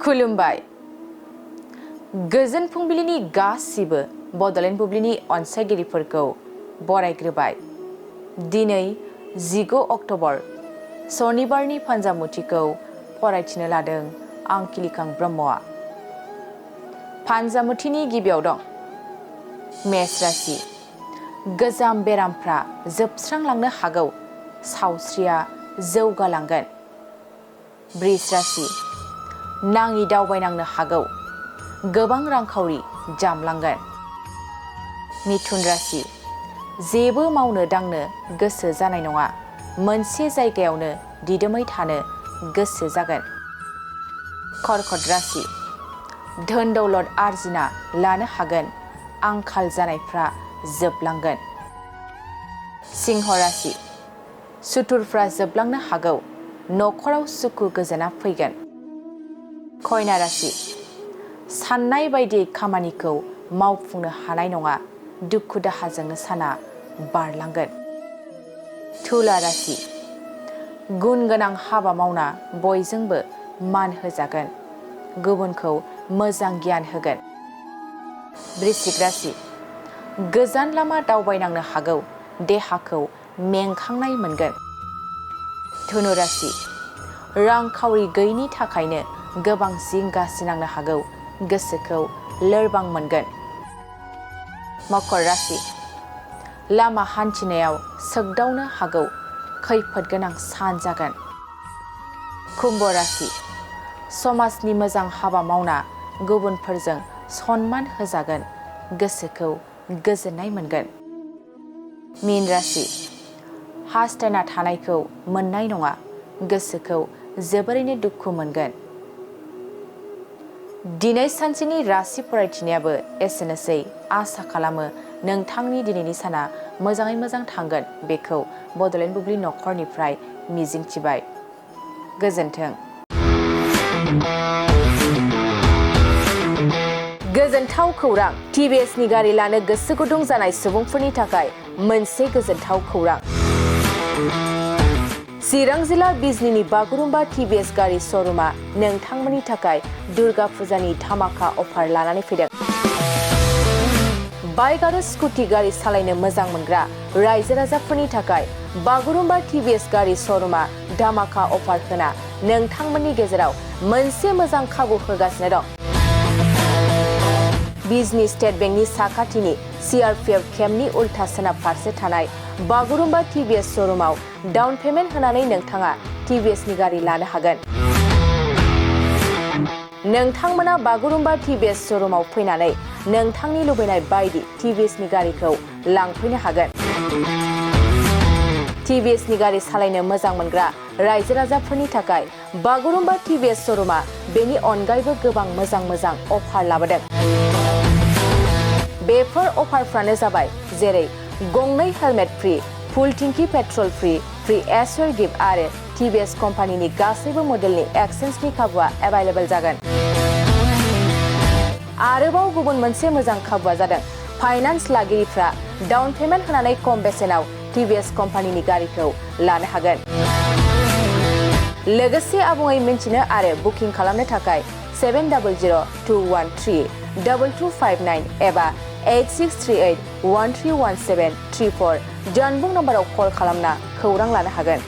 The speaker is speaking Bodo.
खुलुमबाय गोजोन फुंबिलिनि गासिबो बड'लेण्ड बुब्लिनि अनसायगिरिफोरखौ बरायग्रोबाय। दिनै 19 अक्ट'बर सनिबारनि फान्जामुथिखौ फरायथिनो लादों आं किलिकां ब्रह्मआ। फान्जामुथिनि गिबियाव दं मेष राशि। गोजाम बेरामफ्रा जोबस्रांलांनो हागौ, सावस्रिया जौगालांगोन। बृष राशि। नाङि दावबायनांनो हागौ, गोबां रांखावरि जामलांगोन। मिथुन राशि। जेबो मावनो दांनो गोसो जानाय नङा, मोनसे जायगायावनो दिदोमै थानो गोसो जागोन। कर्कट राशि। धोन दौलत आरजिना लानो हागोन, आंखाल जानायफ्रा जोबलांगोन। सिंह राशि। सुथुरफ्रा जोबलांनो हागौ, न'खराव सुखु गोजोना फैगोन। कन्या राशि। साननाय बायदि खामानिखौ मावफुंनो हानाय नङा, दुखु दाहाजोंनो साना बारलांगोन। तुला राशि। गुन गोनां हाबा मावना बयजोंबो मान होजागोन, गुबुनखौ मोजां गियान होगोन। वृश्चिक राशि। गोजान लामा दावबायनांनो हागौ, देहाखौ मेंखांनाय मोनगोन। धनु राशि। रांखावरि गैयिनि थाखायनो गोबां जिंगासिनांनो हागौ, गोसोखौ लोरबां मोनगोन। मकर राशि। लामा हान्थिनायाव सोगदावनो हागौ, खैफोद गोनां सान जागोन। कुम्भ राशि। समाजनि मोजां हाबा मावना गुबुनफोरजों सनमान होजागोन, गोसोखौ गोजोननाय मोनगोन। मीन राशि। हास्थायना थानायखौ मोननाय नङा, गोसोखौ जोबोरैनो दुखु मोनगोन। दिनै सानसेनि राशि फरायथिनायाबो एसेनोसै। आसा खालामो नोंथांनि दिनैनि साना मोजाङै मोजां थांगोन, बेखौ बड'लेण्ड बुब्लि नखरनिफ्राय मिजिंथिबाय। गोजोन्थों। गोजोनथाव खौरां। टिभिएसनि गारि लानो गोसो गुदुं जानाय सुबुंफोरनि थाखाय मोनसे गोजोनथाव खौरां। चिरां जिल्ला बिजनीनि बागुरुम्बा टिभिएस गारि श'रुमा नोंथांमोननि थाखाय दुर्गा फुजानि धामाका अफार लानानै फैदों। बाइक आरो स्कुटि गारि सालायनो मोजां मोनग्रा रायजो राजाफोरनि थाखाय बागुरुम्बा टिभिएस गारि श'रुमा धामाका अफार होना नोंथांमोननि गेजेराव मोनसे मोजां खाबु होगासिनो दं। बिजनी स्टेट बेंकनि साखाथिनि CRPF केम्पनि उल्था सोनाब फारसे थानाय बागुरुम्बा टिभिएस श'रुमाव डाउन पेमेन्ट होनानै नोंथाङा टिभिएसनि गारि लानो हागोन। नोंथांमोना बागुरुम्बा टिभिएस श'रुमाव फैनानै नोंथांनि लुबैनाय बायदि टिभिएसनि गारिखौ लांफैनो हागोन। टिभिएसनि गारि सालायनो मोजां मोनग्रा रायजो राजाफोरनि थाखाय बागुरुम्बा टिभिएस श'रुमा बेनि अनगायैबो गोबां मोजां मोजां अफार लाबोदों। बेफोर अफारफ्रानो जाबाय जेरै गंनै हेलमेट फ्रि, फुल टिंकि पेट्रल फ्रि, फ्रि एसवेर गिफ्ट आरो टिभिएस कम्पानिनि गासैबो मडेलनि एक्सचेन्जनि खाबुआ एभाइलेबल जागोन। आरोबाव गुबुन मोनसे मोजां खाबुआ जादों फाइनान्स लागिरिफ्रा डाउन पेमेन्ट होनानै खम बेसेनाव टिभिएस कम्पानिनि गारिखौ लानो हागोन। लोगोसे आबुङै मिन्थिनो आरो बुकिं खालामनो थाखाय 7002132259 एबा 8638131734 जानबुं नम्बराव कल खालामना खौरां लानो हागोन।